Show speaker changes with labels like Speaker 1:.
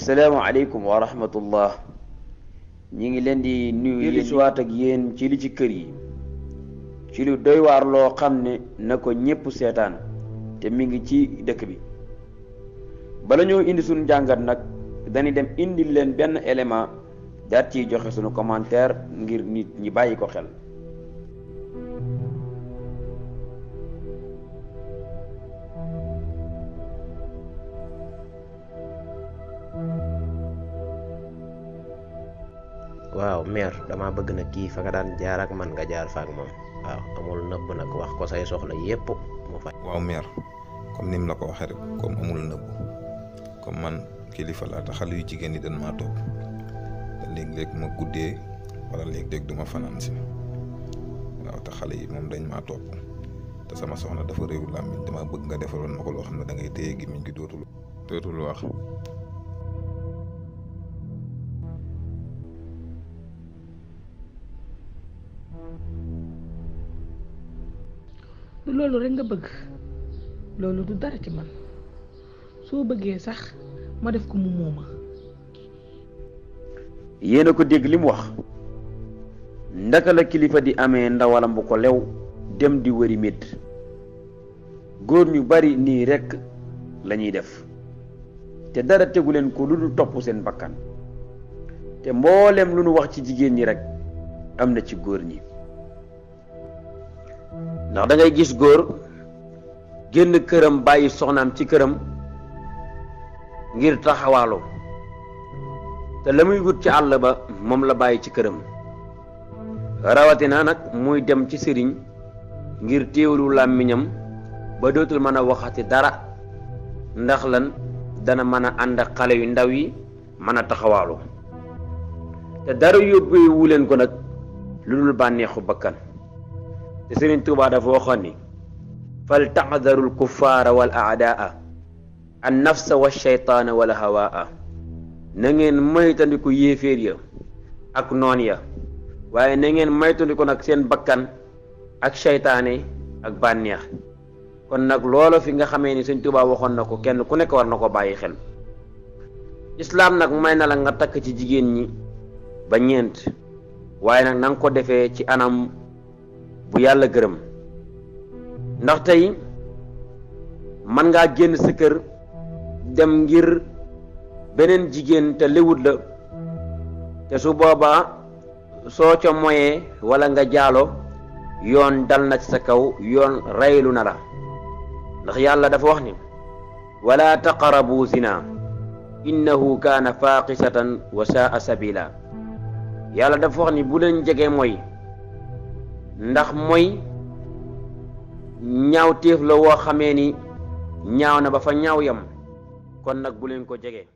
Speaker 1: asalaamaaleykum wa rahmatullah. ñi ngi leen di nuyu yéen siwaat ak yéen ci li ci kër yi ci lu doy waar loo xam ne na ko ñépp seetaan te mi ngi ci dëkk bi. bala ñoo indi suñu njàngat nag dañuy dem indi leen benn élément daat ciy joxe suñu commentaire ngir nit ñi bàyyi ko xel.
Speaker 2: waaw mère dama bëgg na kii fa nga daan jaar ak man nga jaar fa ak moom waaw amul nëbb nag wax ko say soxla yépp mu fay.
Speaker 3: waaw mère comme nim la ko waxee rek comme amul nëbb comme man kilifa laa te xale yu jigéen ñi dañ maa topp te léeg-léeg ma guddee wala léeg-léeg duma fanaan si waaw te xale yi moom dañ maa topp te sama soxna dafa réew làmmiñ dama bëgg nga defaloon ma ko loo xam ne da ngay téye gémmiñ gi dootul wax.
Speaker 4: du loolu rek nga bëgg loolu du dara ci man soo bëggee sax ma def ko mu mooma.
Speaker 1: yéena ko dégg li mu wax ndaka la kilifa di amee ndawalam bu ko lew dem di wëri médd góor ñu bari nii rekk lañuy def te dara tegu leen ko lu dul topp seen bakkan te mboolem lu nu wax ci jigéen ñi rekk am na ci góor ñi. ndax da ngay gis góor génn këram bàyyi soxnaam ci këram ngir taxawaaloo te la muy wut ci àll ba moom la bàyyi ci këram rawatina nag muy dem ci sëriñ ngir téewlu làmmiñam ba dootul mën a waxati dara ndax lan dana mën a ànd ak xale yu ndaw yi mën a taxawaaloo te dara yóbbeewu leen ko nag lu dul bànneexu bakkan. te Sëriñ Tuubaa dafa waxoon ni fal taxdaru lkuffaara wal aadaa an nafsa wa shaytaana wala hawaa na ngeen moytandiku yéeféer ya ak noon ya waaye na ngeen moytandiku nag seen bakkan ak shaytaane ak bànneex kon nag loolu fi nga xamee ni Sëriñ Tuubaa waxoon na ko kenn ku nekk war na ko bàyyi xel. islaam nag may na la nga takk ci jigéen ñi ba ñeent waaye nag na nga ko defee ci anam bu yàlla gërëm ndax tey man ngaa génn sa kër dem ngir beneen jigéen te lewut la te su boobaa soo ca moyee walla nga jaalo yoon dal na ci sa kaw yoon reylu na la ndax yàlla dafa wax ni wala taqarabu zina innahu kaana faaxisatan wa saa sabila yàlla dafa wax ni bu leen jege mooy ndax mooy ñaaw téef la woo xamee ni ñaaw na ba fa ñaaw yam kon nag bu leen ko jege.